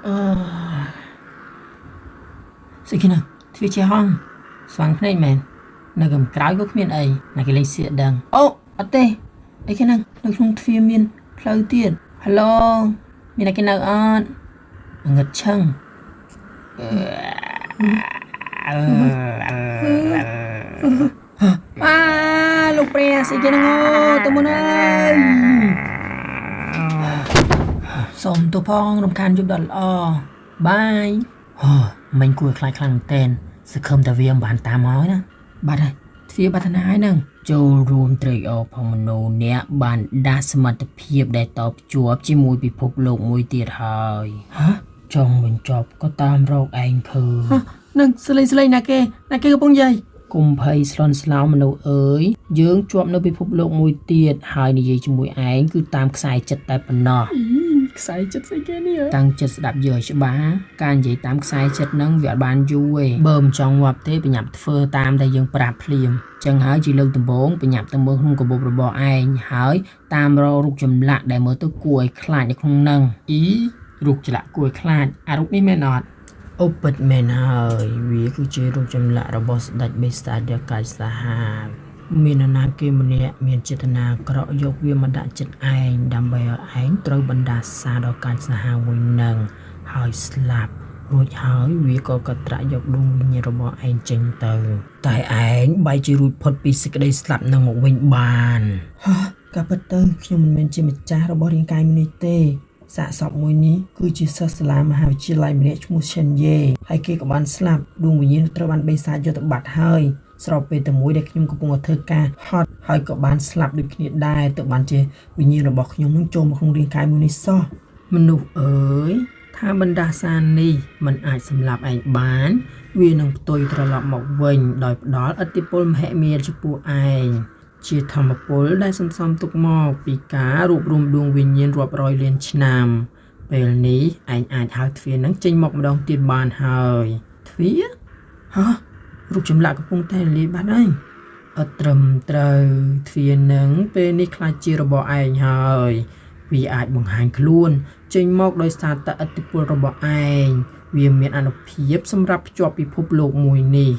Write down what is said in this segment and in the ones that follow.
អឺស្អីគេហ្នឹងទ្វារជាហងស្វាងភ្នែកមែននៅកំក្រោយក៏គ្មានអីណាគេលេងសៀកដឹងអូអត់ទេអីគេហ្នឹងនៅក្នុងទ្វារមានផ្លូវទៀត Hello មានអ្នកគេនៅអត់ងឹតឆឹងអាលោកព្រះស្អីគេហ្នឹងអូទៅមុនហើយសូមទោសផងរំខានយប់ដល់ល្អបាយហឺមិញគួរខ្លាចខ្លាំងមែនទែនសង្ឃឹមតែវាមិនបានតាមមកណាបាត់ហើយទ្វារបាត់ណាហើយហ្នឹង ចូលរួមត្រេកអរផងមនោអ្នកបានដាស់សមត្ថភាពដែលតភ្ជាប់ជាមួយពិភពលោកមួយទៀតហើយ ហ៎ ចង់បញ្ចប់ក៏តាមរកឯងឃើញ ហ៎នឹងស្លេងស្លេងណាគេណាគេកំពុងនិយាយ កុំភ័យស្លន់ស្លោមនុស្សអើយយើងជាប់នៅពិភពលោកមួយទៀតហើយនិយាយជាមួយឯងគឺតាមខ្សែចិត្តតែប៉ុណ្ណោះ ខ្សែចិត្តស្អីគេនេះ តាំងចិត្តស្ដាប់យើងឲ្យច្បាស់ការនិយាយតាមខ្សែចិត្តហ្នឹងវាអត់បានយូរទេបើមិនចង់ងាប់ទេប្រញាប់ធ្វើតាមដែលយើងប្រាប់ភ្លាមចឹងហើយជាលើកដំបូងប្រញាប់ទៅមើលក្នុងកាបូបរបស់ឯងហើយតាមរករូបចម្លាក់ដែលមើលទៅគួរឲ្យខ្លាចនៅក្នុងហ្នឹង អីរូបចម្លាក់គួរឲ្យខ្លាចអារូបនេះមែនអត់ អូពិតមែនហើយវាគឺជារូបចម្លាក់របស់ស្ដេចបិសាចដ៏កាចសាហាវមាននរណាគេម្នាក់មានចេតនាអាក្រក់យកវាមកដាក់ចិត្តឯងដើម្បីឲ្យឯងត្រូវបណ្ដាសាដ៏កាចសាហាវមួយនឹងហើយស្លាប់រួចហើយវាក៏កត្រាក់យកដួងវិញ្ញាណរបស់ឯងចេញទៅ តែឯងបែរជារួចផុតពីសេចក្តីស្លាប់នឹងមកវិញបាន ហ៎ការពិតទៅខ្ញុំមិនមែនជាម្ចាស់របស់រាងកាយមួយនេះទេសាកសពមួយនេះគឺជាសិស្សសាលាមហាវិទ្យាល័យម្នាក់ឈ្មោះឈិនយេហើយគេក៏បានស្លាប់ដួងវិញ្ញាណត្រូវបានបេសាចយកទៅបាត់ហើយស្របពេលតែមួយដែលខ្ញុំកំពុងតែធ្វើការហត់ហើយក៏បានស្លាប់ដូចគ្នាដែរទើបបានជាវិញ្ញាណរបស់ខ្ញុំនឹងចូលមកក្នុងរាងកាយមួយនេះសោះ មនុស្សអើយថាបណ្ដាសានេះមិនអាចសម្លាប់ឯងបាន វានឹងផ្ទុយត្រឡប់មកវិញដោយផ្ដល់ឥទ្ធិពលមហិមាចំពោះឯងជាធម្មពលដែលសន្សំទុកមកពីការរួបរวมដួងវិញ្ញាណរាប់រយលានឆ្នាំពេលនេះឯងអាចហៅទ្វារនឹងចេញមកម្ដងទៀតបានហើយ ទ្វារហ៎រូបចម្លាក់កំពុងតែរលាយបាត់ហើយ អត់ត្រឹមត្រូវទ្វារនឹងពេលនេះខ្លាចជារបស់ឯងហើយវាអាចបង្ហាញខ្លួនចេញមកដោយសារតែឥទ្ធិពលរបស់ឯងវាមានអានុភាពសម្រាប់ភ្ជាប់ពិភពលោកមួយនេះ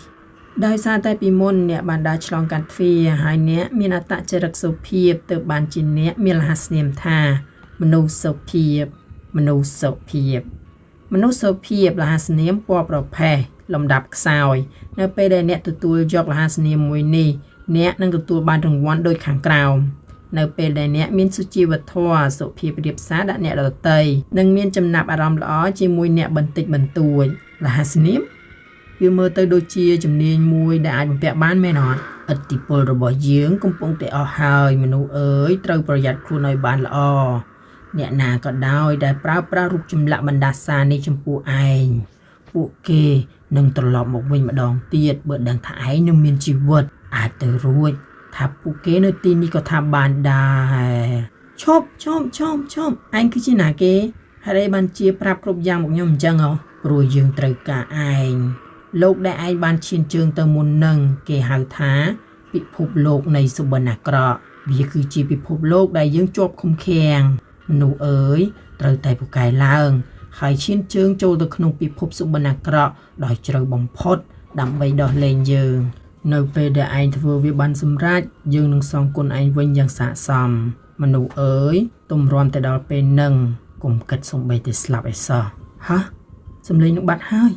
ដោយសារតែពីមុនអ្នកបានដើរឆ្លងកាត់ទ្វារហើយអ្នកមានអត្តចរិតសុភាពទើបបានជាអ្នកមានរហស្សនាមថាមនុស្សសុភាពមនុស្សសុភាពមនុស្សសុភាពរហស្សនាមពណ៌ប្រផេះលំដាប់ខ្សោយនៅពេលដែលអ្នកទទួលយករហស្សនាមមួយនេះអ្នកនឹងទទួលបានរង្វាន់ដូចខាងក្រោមនៅពេលដែលអ្នកមានសុជីវធម៌សុភាពរៀបសារដាក់អ្នកដទៃនិងមានចំណាប់អារម្មណ៍ល្អជាមួយអ្នកបន្តិចបន្តួចរហស្សនាម វាមើលទៅដូចជាជំនាញមួយដែលអាចបំពាក់បានមែនអត់ ឥទ្ធិពលរបស់យើងកំពុងតែអស់ហើយមនុស្សអើយត្រូវប្រយ័ត្នខ្លួនឲ្យបានល្អអ្នកណាក៏ដោយដែលប្រើប្រាស់រូបចម្លាក់បណ្ដាសានេះចំពោះឯងពួកគេនឹងត្រឡប់មកវិញម្ដងទៀតបើដឹងថាឯងនឹងមានជីវិតអាចទៅរួចថាពួកគេនៅទីនេះក៏ថាបានដែរ ឈប់ឈប់ឈប់ឈប់ឯងគឺជាណាគេហេតុអីបានជាប្រាប់គ្រប់យ៉ាងមកខ្ញុំអញ្ចឹងហ៎ ព្រោះយើងត្រូវការឯងលោកដែលឯងបានឈានជើងទៅមុននឹងគេហៅថាពិភពលោកនៃសុបិនអាក្រក់វាគឺជាពិភពលោកដែលយើងជាប់ឃុំឃាំងមនុស្សអើយត្រូវតែពូកែឡើងហើយឈានជើងចូលទៅក្នុងពិភពសុបិនអាក្រក់ដោយជ្រៅបំផុតដើម្បីដោះលែងយើងនៅពេលដែលឯងធ្វើវាបានសម្រេចយើងនឹងសងគុណឯងវិញយ៉ាងស័ក្តិសមមនុស្សអើយទម្រាំតែដល់ពេលនឹងកុំគិតសំបីតែស្លាប់អីសោះ ហ៎សំឡេងនឹងបាត់ហើយ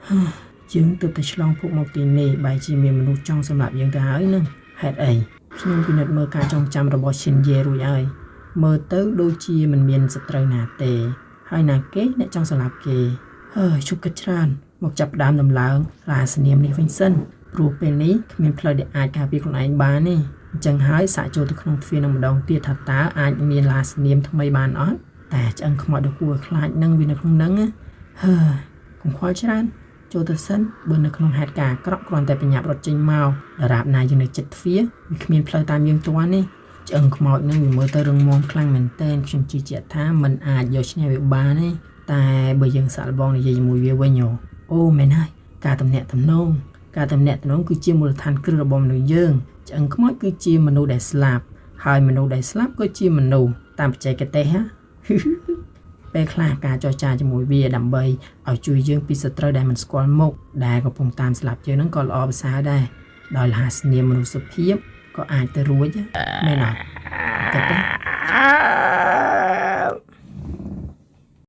ហឺយើងទើបតែឆ្លងភពមកទីនេះបែរជាមានមនុស្សចង់សម្លាប់យើងទៅហើយនឹងហេតុអីខ្ញុំពិនិត្យមើលការចងចាំរបស់ឈិនយេរួចហើយមើលទៅដូចជាមិនមានសត្រូវណាទេហើយណាគេអ្នកចង់សម្លាប់គេហើយជប់គិតច្រើនមកចាប់ផ្ដើមដំឡើងរាសនាមនេះវិញសិនព្រោះពេលនេះគ្មានផ្លូវដែលអាចការពារខ្លួនឯងបានទេអញ្ចឹងហើយសាកចូលទៅក្នុងទ្វារនឹងម្ដងទៀតថាតើអាចមានរាសនាមថ្មីបានអត់តែឆ្អឹងខ្មោចដ៏គួរឲ្យខ្លាចនឹងវានៅក្នុងហ្នឹងណាហើយកុំខ្វល់ច្រើនចូលទៅសិនបើនៅក្នុងហេតុការណ៍អាក្រក់គ្រាន់តែបញ្ញាប់រត់ចេញមកដរាបណាយើងនៅចិត្តទ្វារវាគ្មានផ្លូវតាមយើងទាន់ទេឆ្អឹងខ្មោចនឹងវាមើលទៅរឹងមាំខ្លាំងមែនទែនខ្ញុំជឿជាក់ថាมันអាចយកឈ្នះវាបានទេតែបើយើងសាកល្បងនិយាយជាមួយវាវិញអូមែនហើយការតំណាក់តំណងការតំណាក់តំណងគឺជាមូលដ្ឋានគ្រឹះរបស់មនុស្សយើងឆ្អឹងខ្មោចគឺជាមនុស្សដែលស្លាប់ហើយមនុស្សដែលស្លាប់ក៏ជាមនុស្សតាមបច្ចេកទេសហ៎ ពេលខ្លះការចរចាជាមួយវាដើម្បីឲ្យជួយយើងពីសត្រូវដែលមិនស្គាល់មុខដែលកំពុងតាមស្លាប់យើងហ្នឹងក៏ល្អប្រសើរដែរដោយលះស្នាមមនុស្សភាពក៏អាចទៅរួចមែនអត់?